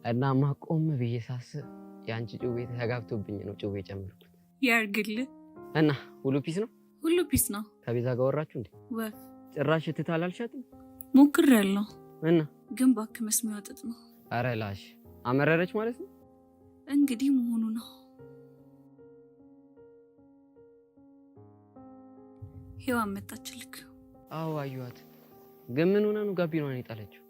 እናማ ቆም ብዬ ሳስብ የአንቺ ጭዌ ተጋብቶብኝ ነው ጭዌ ጨመርኩት። ያርግልህ። እና ሁሉ peace ነው? ሁሉ peace ነው። ከቤዛ ጋር ወራችሁ እንዴ? ወፍ ጭራሽ እትት አላልሻትም? ሞክሬያለሁ። እና ግን እባክህ መስሚያው ጥጥ ነው። ኧረ ላሽ አመረረች ማለት ነው። እንግዲህ መሆኑ ነው። ሔዋን መጣችልክ። አዎ አየኋት። ግን ምን ሆና ነው ጋቢኗን የጣለችው?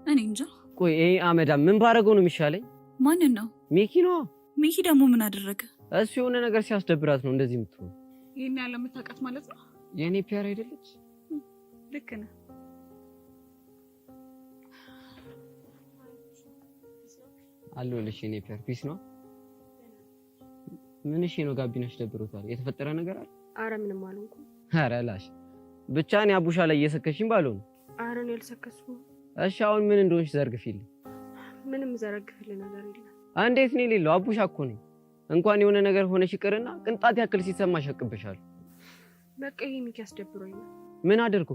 እኔ እንጃ። ቆይ ይሄ አመዳ ምን ባደረገው ነው የሚሻለኝ? ማንን ነው? ሚኪ ነዋ። ሚኪ ደግሞ ምን አደረገ? እሱ የሆነ ነገር ሲያስደብራት ነው እንደዚህ የምትሆነው። ይሄን ያለ የምታውቃት ማለት ነው? የኔ ፒያር አይደለች? ልክ ነህ። አለሁልሽ የኔ ፒያር። Peace ነው። ምን እሺ ነው ጋቢናሽ ደብሮታል? የተፈጠረ ነገር አለ? አረ ምንም አልሆንኩም። ኧረ ላሽ ብቻ እኔ አቡሻ ላይ እየሰከሽኝ ባልሆነ። አረ እኔ አልሰከስኩም። እሺ አሁን ምን እንደሆንሽ ዘርግፊልኝ። ምንም ዘረግፍልህ ነገር የለም። እንዴት ነው የሌለው? አቡሻ እኮ ነኝ። እንኳን የሆነ ነገር ሆነሽ ይቅርና ቅንጣት ያክል ሲሰማሽ አቅብሻለሁ። በቃ ይሄ ሚኪ አስደብሮኝ ነው። ምን አድርጎ?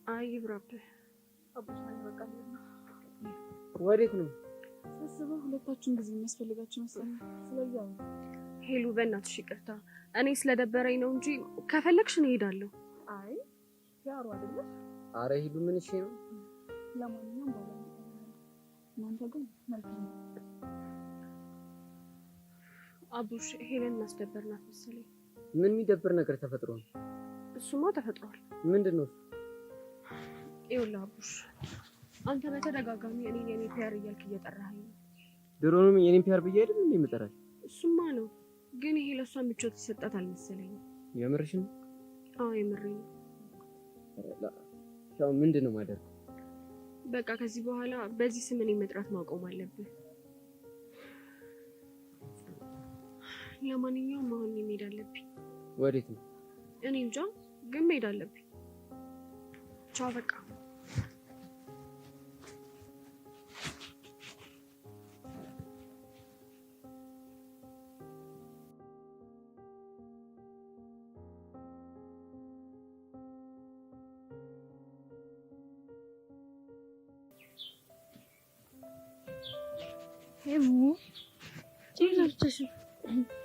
አይ ይብራብህ። አቡሻ በቃ ወዴት ነው? ሳስበው ሁለታችሁም ጊዜ የሚያስፈልጋችሁ ይመስለኛል። ስለዚህ አሁን ሄሉ በእናትሽ ይቅርታ፣ እኔ ስለደበረኝ ነው እንጂ ከፈለግሽ እኔ እሄዳለሁ። አይ ያሩ አይደለ? አረ ሂዱ፣ ምን እሺ ነው። ለማንኛውም በኋላ እናንተ ግን መልካም ነው። አቡሽ ሄለን እናስደበርናት መሰለኝ። ምን የሚደብር ነገር ተፈጥሮ ነው? እሱማ ተፈጥሯል። ምንድን ነው? ይኸውልህ አቡሽ፣ አንተ በተደጋጋሚ እኔን የኔ ፒያር እያልክ እየጠራኸኝ ነው። ድሮንም የኔን ፒያር ብዬ አይደል እንዴ የምጠራሽ? እሱማ ነው፣ ግን ይሄ ለእሷ ምቾት ይሰጣት አልመሰለኝም። የምርሽን? አዎ የምሬን ነው። ያው ምንድን ነው ማደርገው? በቃ ከዚህ በኋላ በዚህ ስም እኔን መጥራት ማቆም አለብህ። ለማንኛውም አሁን እኔ መሄድ አለብኝ። ወዴት ነው? እኔ እንጃ፣ ግን መሄድ አለብኝ። ቻው በቃ።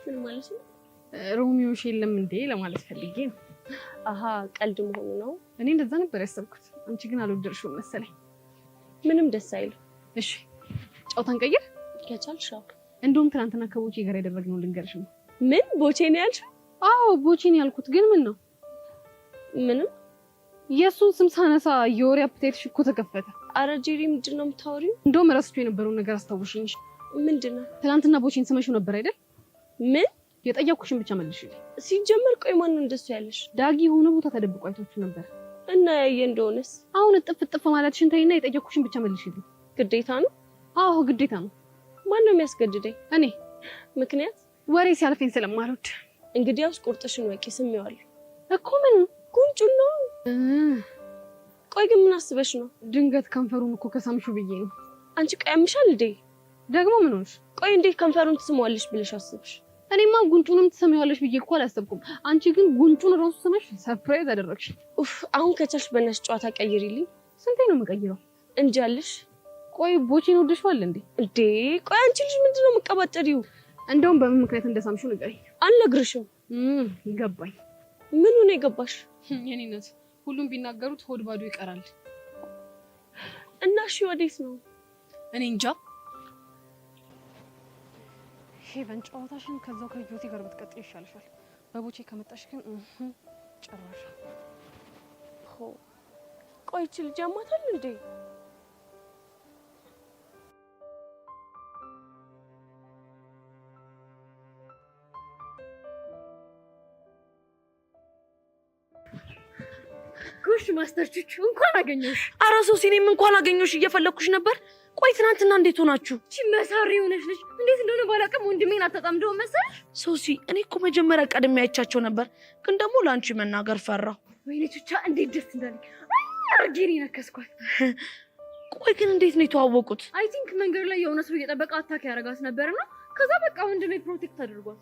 ምን ማለት ነው? ሮሚዮሽ የለም እንዴ ለማለት ፈልጌ ነው። አሀ ቀልድ መሆኑ ነው። እኔ እንደዛ ነበር ያሰብኩት። አንቺ ግን አልወደድሽውም መሰለኝ። ምንም ደስ አይልም። እሺ ጨዋታን ቀይር ከቻልሽ። አዎ። እንደውም ትናንትና ከቦቼ ጋር ያደረግነው ልንገርሽ ነው። ምን ቦቼ ነው ያልሽው? አዎ ቦቼ ነው ያልኩት። ግን ምን ነው? ምንም። የእሱን ስም ሳነሳ የወሬ appetite ሽ እኮ ተከፈተ። አረ ጄሪ፣ ምንድን ነው የምታወሪው? እንደውም ረስቼው የነበረውን ነገር አስታውሽኝ። ምንድን ነው? ትናንትና ቦቼን ስመሽው ነበር አይደል? ምን? የጠየኩሽን ብቻ መልሽልኝ። ሲጀመር ቆይ ማነው እንደሱ ያለሽ? ዳጊ የሆነ ቦታ ተደብቆ አይቷችሁ ነበር። እና ያየ እንደሆነስ? አሁን እጥፍ እጥፍ ማለትሽን ተይና የጠየኩሽን ብቻ መልሽልኝ። ግዴታ ነው? አዎ ግዴታ ነው። ማነው የሚያስገድደኝ? እኔ። ምክንያት? ወሬ ሲያልፈኝ ስለማልወድ። እንግዲያውስ ቁርጥሽን ወቂ። ስሜዋለሁ እኮ። ምን? ጉንጩን ነው። ቆይ ግን ምን አስበሽ ነው? ድንገት ከንፈሩን እኮ ከሳምሹ ብዬ ነው። አንቺ ቆይ ያምሻል እንዴ? ደግሞ ምን ሆንሽ? ቆይ እንዴት ከንፈሩን ትስመዋለሽ ብለሽ አስብሽ? እኔማ ጉንጩንም ትሰሚዋለሽ ብዬ እኮ አላሰብኩም። አንቺ ግን ጉንጩን ራሱ ስመሽ surprise አደረግሽ። ኡፍ አሁን ከቻልሽ በእናትሽ ጨዋታ ቀይሪልኝ። ስንቴ ነው የምቀይረው? እንጃልሽ። ቆይ ቦቼን ወደሽዋል እንዴ? እንዴ ቆይ አንቺ ልጅ ምንድን ነው የምቀባጠሪው? እንደውም በምን ምክንያት እንደሳምሽው ንገሪኝ። አልነግርሽም። ገባኝ። ምኑ ነው የገባሽ? የኔ እናት ሁሉም ቢናገሩት ሆድ ባዶ ይቀራል። እና እሺ ወዴት ነው? እኔ እንጃ። ሄቨን ጨዋታሽን ከዛው ከዮቲ ጋር ብትቀጥይ ይሻልሻል። በቦቼ ከመጣሽ ግን ጭራሽ። ቆይ ይህች ልጅ ያማታል እንዴ? ጎሽ master ቹቹ እንኳን አገኘሁሽ። ኧረ ሶሲ እኔም እንኳን አገኘሁሽ፣ እየፈለግኩሽ ነበር። ቆይ ትናንትና እንዴት ሆናችሁ? እቺ መሳሪ የሆነች ልጅ እንዴት እንደሆነ ባላውቅም ወንድሜን አታጣምደው መሰለሽ። ሶሲ እኔ እኮ መጀመሪያ ቀድሜ አይቻቸው ነበር፣ ግን ደግሞ ለአንቺ መናገር ፈራሁ። ወይኔ ቹቻ እንዴት ደስ እንዳለኝ አርጌ ነው የነከስኳት። ቆይ ግን እንዴት ነው የተዋወቁት? I think መንገድ ላይ የሆነ ሰው እየጠበቀ attack ያደርጋት ነበርና ከዛ በቃ ወንድሜ protect አድርጓት።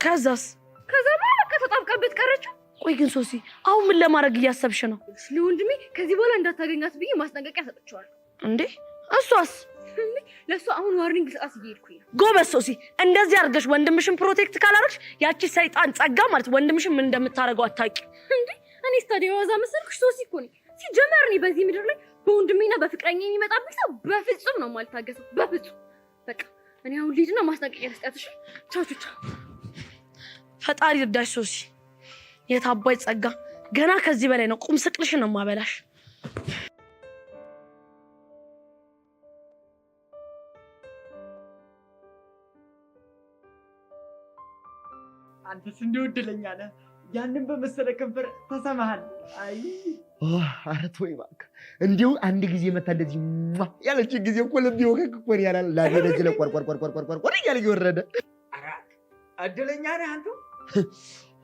ከዛስ? ከዛ በቃ ተጣብቃበት ቀረችው። ቆይ ግን ሶሲ አሁን ምን ለማድረግ እያሰብሽ ነው? ለወንድሜ ከዚህ በኋላ እንዳታገኛት ብዬ ማስጠንቀቂያ ሰጥቼዋለሁ። እንዴ እሷስ? ለእሷ አሁን warning ልሰጣት እየሄድኩኝ ነው። ጎበዝ ሶሲ፣ እንደዚህ አድርገሽ ወንድምሽን protect ካላደረግሽ ያቺ ሰይጣን ጸጋ ማለት ወንድምሽን ምን እንደምታደርገው አታውቂም። እንዴ እኔስ ታዲያ የዋዛ መሰልኩሽ? ሶሲ እኮ ነኝ። ሲጀመር እኔ በዚህ ምድር ላይ በወንድሜና በፍቅረኛ የሚመጣብኝ ሰው በፍጹም ነው የማልታገሰው፣ በፍጹም። በቃ እኔ አሁን ልሂድና ማስጠንቀቂያ ልስጣት። እሺ ቻው ቻው። ፈጣሪ እርዳሽ ሶሲ። የታባይ ጸጋ ገና ከዚህ በላይ ነው። ቁም ስቅልሽን ነው የማበላሽ። አንተስ እንዲሁ እድለኛ ነህ። ያንን በመሰለ ከንፈር ተሰማሃል። አይ ኧረ ተወኝ እባክህ። እንዲሁ አንድ ጊዜ መታ እንደዚህ ያለችን ጊዜ እኮ ልቤ ወከክ እኮ ነው ያላል። ላቤ ለዚህ ለቆርቆርቆርቆርቆር እያለ እየወረደ እድለኛ ነህ አንተ።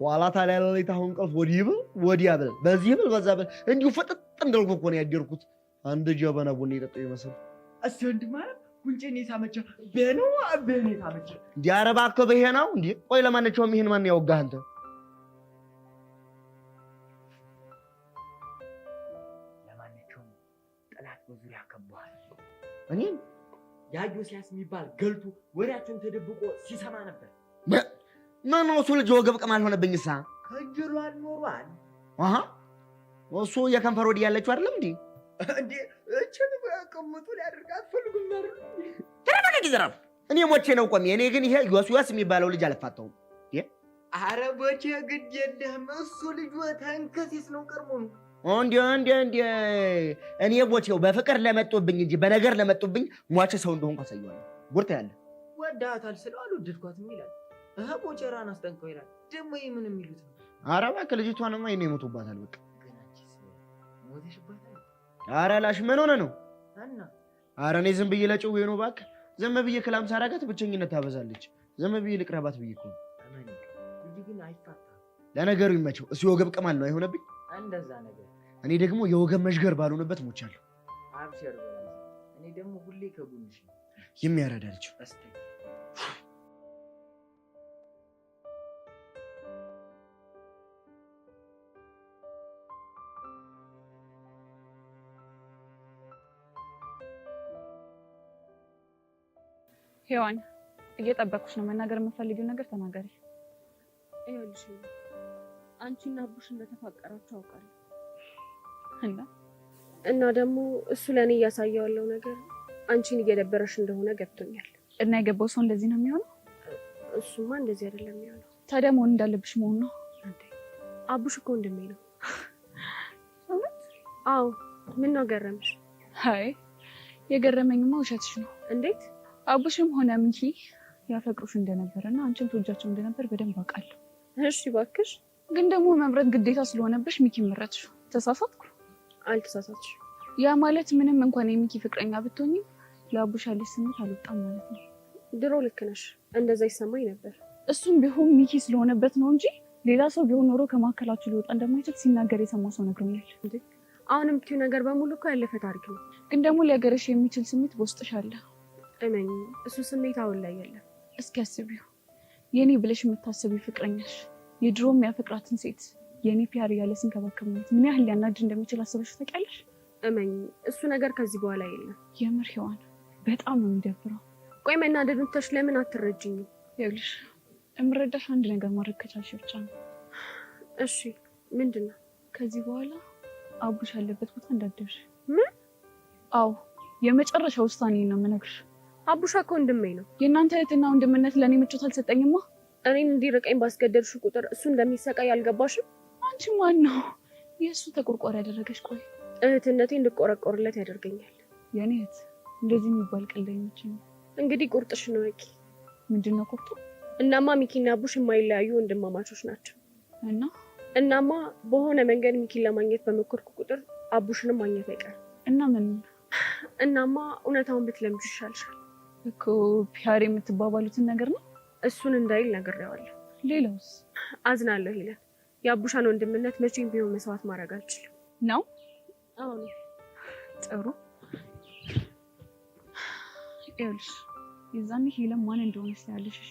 ኋላ ታዲያ ሌሊት አሁን እንቅልፍ ወዲህ ብል ወዲያ ብል በዚህ ብል በዛ ብል እንዲሁ ፍጥጥ እንዳልኩ እኮ ነው ያደርኩት። አንድ ጀበና ቡና የጠጣው ይመስል እሱ ወንድም አለ ጉንጬን የሳመች በኖ በኔ የሳመች እንዴ? ኧረ እባክህ በይሄ ነው እንዴ? ቆይ ለማንኛውም ይሄን ማን ያወጋህ አንተ? ለማንኛውም ጠላት በዙሪያ ከቧል። እኔን ያ ዮስያስ የሚባል ገልቱ ወሬያችን ተደብቆ ሲሰማ ነበር። ምን ነው እሱ ልጅ ወገብ ቅማል ሆነብኝሳ? ከጅሏል ኖሯል። አሃ እሱ የከንፈር ወዲህ ያለችው አይደለም እንዴ? እንዴ እችን ቅምጡ ሊያደርግ አትፈልጉም አይደል? ተረጋጋ ዘራፍ። እኔ ሞቼ ነው ቆሜ። እኔ ግን ይሄ ዮስያስ የሚባለው ልጅ አልፋታውም። አረ ቦቼ ግድ የለህም እሱ ልጅ ተንከሲስ ነው ቀርሞ ነው። እንዴ እንዴ እንዴ እኔ ቦቼው በፍቅር ለመጡብኝ እንጂ በነገር ለመጡብኝ ሟች ሰው እንደሆንኩ አሳየዋለሁ። ጉርታ ያለ ወዳታል ስለው አልወደድኳትም ይላል። እህ ቦቼራን አስጠንቀው ይላል። ደግሞ ይሄ ምን የሚሉት ነው? ኧረ እባክህ ልጅቷንማ የኔ ሞቶባታል። በቃ ግን አንቺስ ሞተሽባታል? ኧረ ላሽ ምን ሆነ ነው? እና ኧረ እኔ ዝም ብዬ ለጭዌ ነው እባክህ። ዝም ብዬ ክላም ሳረጋት ብቸኝነት ታበዛለች። ዝም ብዬ ልቅረባት ብዬ እኮ ነው። እመኒ ልጅ ግን አይፋታም። ለነገሩ ይመቸው። እሱ የወገብ ቅማል ነው አይሆነብኝ? እንደዛ ነገር። እኔ ደግሞ የወገብ መሽገር ባልሆነበት ሞቻለሁ። አብሽር በላት። እኔ ደግሞ ሁሌ ከጎንሽ ነኝ። የሚያረዳ ልጅ እስቲ ሔዋን እየጠበኩሽ ነው። መናገር የምፈልጊው ነገር ተናገሪ። ይኸውልሽ አንቺና አቡሽ እንደተፋቀራችሁ አውቃለሁ። እና ደግሞ እሱ ለእኔ እያሳየው ያለው ነገር አንቺን እየደበረሽ እንደሆነ ገብቶኛል። እና የገባው ሰው እንደዚህ ነው የሚሆነው? እሱማ እንደዚህ አይደለም የሚሆነው። ታዲያ መሆን እንዳለብሽ መሆን ነው። አቡሽ እኮ ወንድሜ ነው። እውነት? አዎ። ምን ነው ገረምሽ? አይ የገረመኝማ ውሸትሽ ነው። እንዴት? አቡሽም ሆነ ሚኪ ያፈቅሩሽ እንደነበርና አንቺም ትወጃቸው እንደነበር በደንብ አውቃለሁ። እሺ እባክሽ። ግን ደግሞ መምረጥ ግዴታ ስለሆነብሽ ሚኪ መረጥሽው። ተሳሳትኩ? አልተሳሳትሽም። ያ ማለት ምንም እንኳን የሚኪ ፍቅረኛ ብትሆኚም ለአቡሽ ያለሽ ስሜት አልወጣም ማለት ነው። ድሮ ልክ ነሽ፣ እንደዛ ይሰማኝ ነበር። እሱም ቢሆን ሚኪ ስለሆነበት ነው እንጂ ሌላ ሰው ቢሆን ኖሮ ከመካከላችሁ ሊወጣ እንደማይችል ሲናገር የሰማ ሰው ነግሮኛል። አሁን የምትይው ነገር በሙሉ እኮ ያለፈ ታሪክ ነው። ግን ደግሞ ሊያገረሽ የሚችል ስሜት በውስጥሽ አለ። እመኚ፣ እሱ ስሜት አሁን ላይ የለም። እስኪ አስቢው፣ የኔ ብለሽ የምታስቢው ፍቅረኛሽ የድሮ የሚያፈቅራትን ሴት የኔ ፒያር እያለ ሲንከባከብ ማየት ምን ያህል ሊያናድድ እንደሚችል አስበሽ ታውቂያለሽ? እመኚ፣ እሱ ነገር ከዚህ በኋላ የለም። የምር ሔዋን በጣም ነው የሚደብረው። ቆይ መናደዱን ትተሽ ለምን አትረጂኝም? ይኸውልሽ የምረዳሽ አንድ ነገር ማድረግ ከቻልሽ ብቻ ነው። እሺ ምንድን ነው? ከዚህ በኋላ አቡሽ ያለበት ቦታ እንዳትደርሺ። ምን? አዎ የመጨረሻ ውሳኔ ነው የምነግርሽ። አቡሻ እኮ ወንድሜ ነው። የእናንተ እህትና ወንድምነት ለእኔ ምቾት አልሰጠኝማ። እኔን እንዲርቀኝ ባስገደድሽ ቁጥር እሱ እንደሚሰቃይ አልገባሽም? አንቺ ማን ነው የእሱ ተቆርቋሪ ያደረገሽ? ቆይ እህትነቴ እንድቆረቆርለት ያደርገኛል። የእኔ እህት እንደዚህ የሚባል ቀልድ አይመቸኝም። እንግዲህ ቁርጥሽን እወቂ። ምንድን ነው ቁርጡ? እናማ ሚኪና አቡሽ የማይለያዩ ወንድማማቾች ናቸው። እና እናማ በሆነ መንገድ ሚኪን ለማግኘት በሞከርኩ ቁጥር አቡሽንም ማግኘት አይቀርም። እና ምን? እናማ እውነታውን ብትለምጂ ይሻልሻል። እኮ ፒያር የምትባባሉትን ነገር ነው። እሱን እንዳይል ነግሬዋለሁ። ሌላውስ? አዝናለሁ ይላል። የአቡሻን ወንድምነት መቼም ቢሆን መስዋዕት ማድረግ አልችልም። ነው? አዎ። ጥሩ። ይኸውልሽ የዛኔ ሄለን ማን እንደሆነች ታያለሽ። እሺ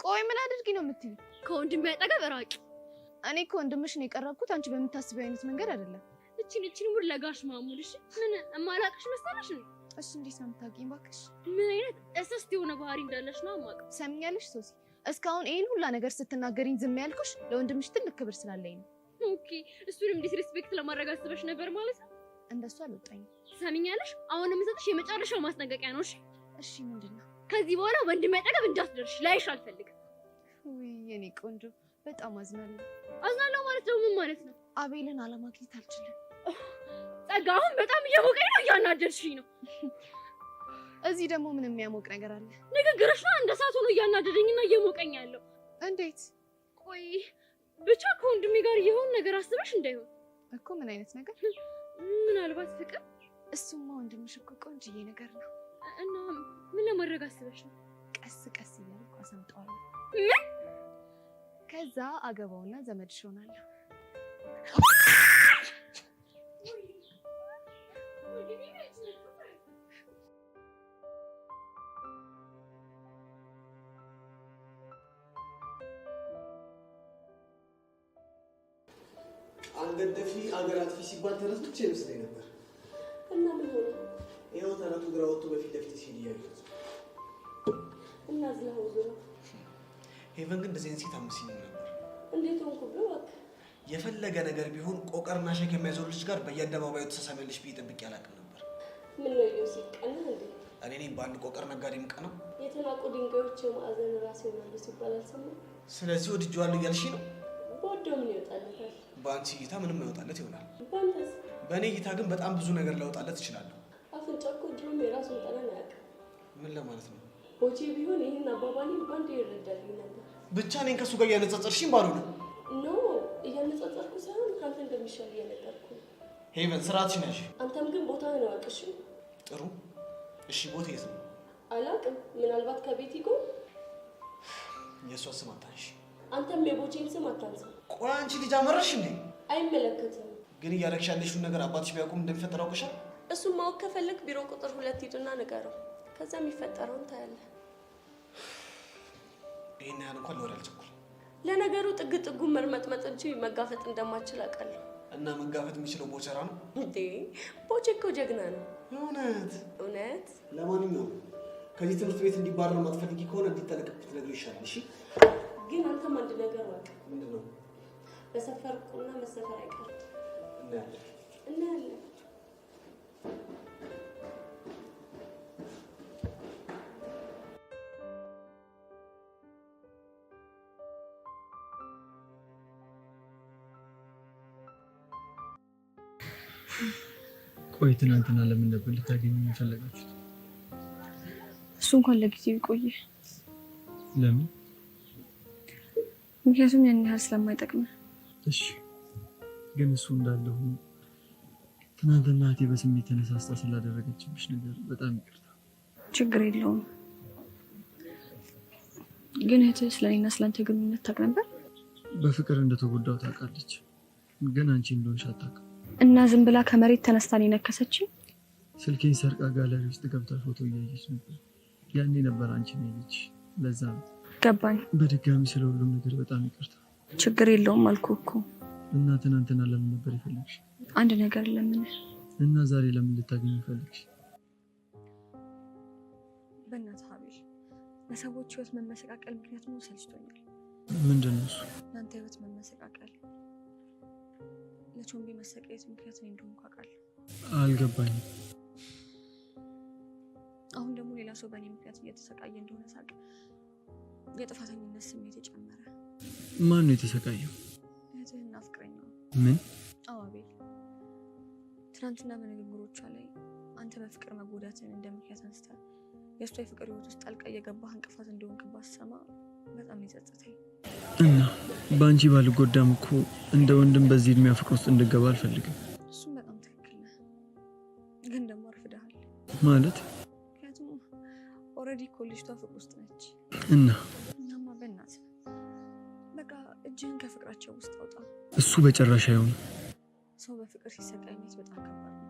ቆይ ምን አድርጊ ነው የምትይው? ከወንድሜ አጠገብ ራቂ። እኔ እኮ ወንድምሽን የቀረብኩት አንቺ በምታስቢው አይነት መንገድ አይደለም። እቺን ሙድ ለጋሽ ማሙልሽ ምን እማላቅሽ መሰለሽ ነው? እሺ እንዴት ነው የምታውቂኝ እባክሽ? ምን አይነት እስስት የሆነ ባህሪ እንዳለሽ ነው የማውቀው። ሰምኛለሽ ሶሲ፣ እስካሁን ይሄን ሁላ ነገር ስትናገሪኝ ዝም ያልኩሽ ለወንድምሽ ትልቅ ክብር ስላለኝ ነው። Okay፣ እሱንም disrespect ለማድረግ አስበሽ ነበር ማለት ነው? እንደሱ አልወጣኝም። ትሰሚኛለሽ? አሁን የምሰጥሽ የመጨረሻው ማስጠንቀቂያ ነው። እሺ? እሺ ምንድን ነው? ከዚህ በኋላ ወንድሜ አጠገብ እንዳትደርሽ፣ ላይሽ አልፈልግም። ውይ የኔ ቆንጆ በጣም አዝናለሁ። አዝናለሁ ማለት ደግሞ ምን ማለት ነው? አቤልን አለማግኘት አልችልም። ጸጋ፣ አሁን በጣም እየሞቀኝ ነው፣ እያናደድሽኝ ነው። እዚህ ደግሞ ምን የሚያሞቅ ነገር አለ? ንግግርሽ ነው እንደ እሳት ሆኖ እያናደደኝና እየሞቀኝ ያለው። እንዴት? ቆይ ብቻ ከወንድሜ ጋር እየሆን ነገር አስበሽ እንዳይሆን እኮ። ምን አይነት ነገር? ምናልባት ፍቅር። እሱማ ወንድምሽ እኮ ቆንጅዬ ነገር ነው። እና ምን ለማድረግ አስበሽ ነው? ቀስ ቀስ እያልኩ አሰምጠዋለሁ። ምን? ከዛ አገባውና ዘመድሽ እሆናለሁ። አንገት ደፊ አገር አጥፊ ሲባል ተረት ብቻ ይመስለኝ ነበር። እና ምን ሆነ? ይኸው ተረቱ ግራ ወጥቶ በፊት ለፊት ሲሄድ እያየሁት። እና ዝለው ዞሮ ሄቨን ግን እንደዚህ አይነት ሴት አትመስይኝም ነበር። እንዴት ሆንኩ ብሎ እባክህ። የፈለገ ነገር ቢሆን ቆቀርና ሸክ የሚያዞር ልጅ ጋር በየአደባባዩ ትሳሳሚያለሽ ብዬ ጠብቄ አላውቅም ነበር። ምን ነው ዮሲ፣ ቀናህ እንዴ? እኔ ነኝ በአንድ ቆቀር ነጋዴ የምቀናው? የተናቁ ድንጋዮች የማዕዘን ራስ ይሆናሉ ሲባል አልሰማህም? ስለዚህ ወድጄዋለሁ እያልሽ ነው? በወደው ምን ይወጣለታል? በአንቺ እይታ ምንም አይወጣለት ይሆናል። በአንተስ? በእኔ እይታ ግን በጣም ብዙ ነገር ላወጣለት እችላለሁ። አፍንጫ እኮ ድሮም የራሱን ጠረን አያውቅም። ምን ለማለት ነው? ቦቼ ቢሆን ይህን አባባሌን በአንዴ ይረዳልኝ ነበር። ብቻ እኔን ከእሱ ጋር እያነጻጸርሽኝ ባልሆነ። No፣ እያነጻጸርኩ ሳይሆን ከአንተ እንደሚሻል እየነገርኩ ነው። ሄቨን ስርዓትሽን ያዥ። አንተም ግን ቦታህን እወቅ እሺ? ጥሩ እሺ፣ ቦታ የት ነው? አላውቅም። ምናልባት ከቤቲ ጎን። የእሷ ስም አታንሺ። አንተም የቦቼን ስም አታንሳ። ቆይ አንቺ ልጅ አመረርሽ እንዴ? አይመለከትም። ግን እያደረግሽ ያለሽውን ነገር አባትሽ ቢያውቁም እንደሚፈጠር አውቀሻል? እሱን ማወቅ ከፈለግ ቢሮ ቁጥር 2 ሂድና ንገረው። ከዛ የሚፈጠረውን ታያለህ። ይሄን ያህል እንኳን ለወሬ አልቸኩልም። ለነገሩ ጥግ ጥጉን መርመጥመጥ እንጂ መጋፈጥ እንደማችል አውቃለሁ። እና መጋፈጥ የሚችለው ቦቸራ ነው እንዴ? ቦቼ እኮ ጀግና ነው። እውነት እውነት። ለማንኛውም ከዚህ ትምህርት ቤት እንዲባረር ማትፈልጊ ከሆነ እንዲጠነቀቅ ብትነግሪው ይሻላል። እሺ። ግን አንተም አንድ ነገር እወቅ። ምንድን ነው? በሰፈር ቁና መሰፈር አይቀርም። እናያለን እናያለን። ቆይ ትናንትና ለምን ነበር ልታገኙ የፈለጋችሁት? እሱ እንኳን ለጊዜው ይቆየ። ለምን? ምክንያቱም ያን ያህል ስለማይጠቅም። እሺ፣ ግን እሱ እንዳለ ሆኖ ትናንትና እህቴ በስሜት ተነሳስታ ስላደረገችብሽ ነገር በጣም ይቅርታ። ችግር የለውም። ግን እህትህ ስለኔና ስለአንተ ግንኙነት ታውቅ ነበር? በፍቅር እንደተጎዳው ታውቃለች፣ ግን አንቺ እንደሆንሽ አታውቅም። እና ዝም ብላ ከመሬት ተነስታ ነው የነከሰችኝ? ስልኬን ሰርቃ ጋለሪ ውስጥ ገብታ ፎቶ እያየች ነበር። ያኔ ነበር አንቺን ያየች። ለዛ ነው። ገባኝ። በድጋሚ ስለ ሁሉም ነገር በጣም ይቅርታ። ችግር የለውም አልኩህ እኮ። እና ትናንትና ለምን ነበር የፈለግሽ? አንድ ነገር ለምን እና ዛሬ ለምን ልታገኝ ፈለግሽ? በእናትህ አቤል፣ ለሰዎች ህይወት መመሰቃቀል ምክንያት መሆን ሰልችቶኛል። ምንድን ነው እሱ? ለአንተ ህይወት መመሰቃቀል፣ ለቾምቤ መሰቃየት ምክንያት እኔ እንደሆንኩ አውቃለሁ። አልገባኝም። አሁን ደግሞ ሌላ ሰው በእኔ ምክንያት እየተሰቃየ እንደሆነ ሳውቅ የጥፋተኝነት ስሜት የጨመረ። ማን ነው የተሰቃየው? እህትህና ፍቅረኛዋ። ምን? አዎ አቤል፣ ትናንትና በንግግሮቿ ላይ አንተ በፍቅር መጎዳትን እንደ ምክንያት አንስታ የእሷ የፍቅር ህይወት ውስጥ ጣልቃ እየገባህ እንቅፋት እንደሆንክባት ስሰማ በጣም የጸጸተኝ። እና በአንቺ ባልጎዳም እኮ እንደ ወንድም በዚህ እድሜ ፍቅር ውስጥ እንድገባ አልፈልግም። እሱም በጣም ትክክል ነህ፣ ግን ደግሞ አርፍደሃል። ማለት? ምክንያቱም already እኮ ልጅቷ ፍቅር ውስጥ ነች። እና እናማ በእናትህ በቃ እጅህን ከፍቅራቸው ውስጥ አውጣ። እሱ በጭራሽ አይሆንም። ሰው በፍቅር ሲሰቃይ ማየት በጣም ከባድ ነው።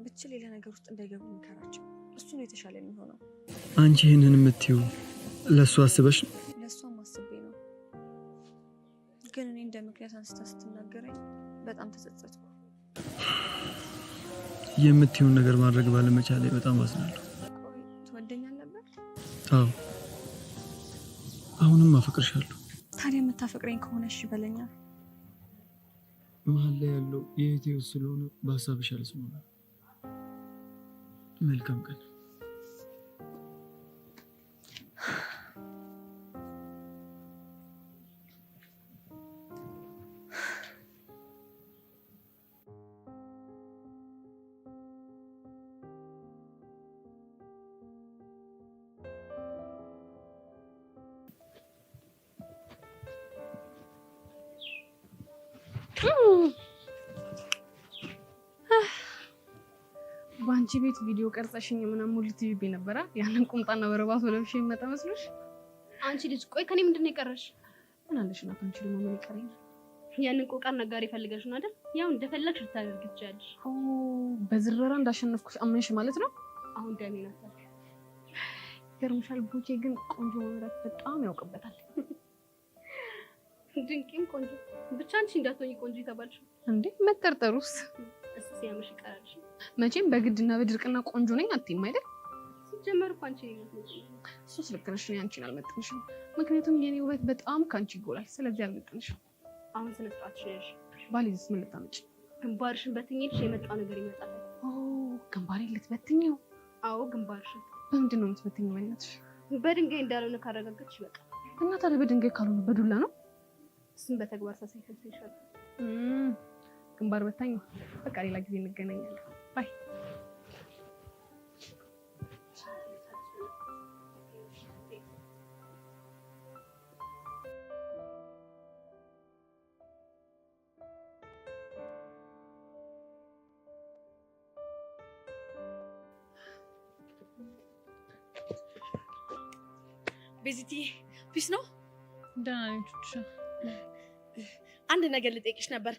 ብችል ሌላ ነገር ውስጥ እንዳይገቡ ምከራቸው። እሱ ነው የተሻለ የሚሆነው። አንቺ ይህንን የምትይው ለእሱ አስበሽ ነው? ለእሷም አስቤ ነው፣ ግን እኔ እንደ ምክንያት አንስታ ስትናገረኝ በጣም ተጸጸትኩ። የምትይውን ነገር ማድረግ ባለመቻሌ በጣም አዝናለሁ። ቆይ ትወደኛል ነበር? አዎ፣ አሁንም አፈቅርሻለሁ። ታዲያ የምታፈቅረኝ ከሆነ እሺ በለኛ። መሀል ላይ ያለው የእህቴ ሕይወት ስለሆነ በሀሳብሽ አልስማማም። መልካም ቀን። በአንቺ ቤት ቪዲዮ ቀርጸሽኝ ምናምን ሙሉ ቲቪ ነበራ። ያንን ቁምጣና በረባሶ ለብሼ የመጣ መስሎሽ? አንቺ ልጅ ቆይ ከኔ ምንድን ነው የቀረሽ? ምን አለሽና ከአንቺ ደግሞ ምን ይቀረኛል? ያንን ቆቃር ነጋሪ ፈልገሽ ነው አይደል? ያው እንደፈለግሽ ልታደርጊ ትችያለሽ። ኦ በዝረራ እንዳሸነፍኩሽ አመንሽ ማለት ነው? አሁን ደሜን አታልፊ። ይገርምሻል፣ ቦቼ ግን ቆንጆ መምረጥ በጣም ያውቅበታል። ድንቅም ቆንጆ ብቻ አንቺ እንዳትሆኚ ቆንጆ የተባልሽው እንዴ መጠርጠሩስ? እሱ ሲያምሽ ይቀራል። መቼም በግድና በድርቅና ቆንጆ ነኝ አትይም አይደል? ሲጀመር እኮ አንቺ እኔን አትመጥኝም። እሱስ ልክ ነሽ። እኔ አንቺን አልመጥንሽም። ምክንያቱም የኔ ውበት በጣም ከአንቺ ይጎላል። ስለዚህ አልመጥንሽም። አሁን ስነ ስርዓትሽን ያዥ። ባልይዝስ ምን ልታመጪ? ግንባርሽን በትኝልሽ የመጣው ነገር ይመጣል። ኦ ግንባሬን ልትበትኝው? አዎ ግንባርሽን። በምንድን ነው የምትበትኝው? በእናትሽ በድንጋይ እንዳልሆነ ካረጋገጥሽ ይበቃል። እና ታዲያ በድንጋይ ካልሆነ በዱላ ነው? እሱን በተግባር ሳሳይ ይሻላል። ግንባር በታኝ። በቃ ሌላ ጊዜ እንገናኛለን። Bye። ቤዚቲ peace ነው? ደህና ነኝ ቹቻ። አንድ ነገር ልጠይቅሽ ነበር።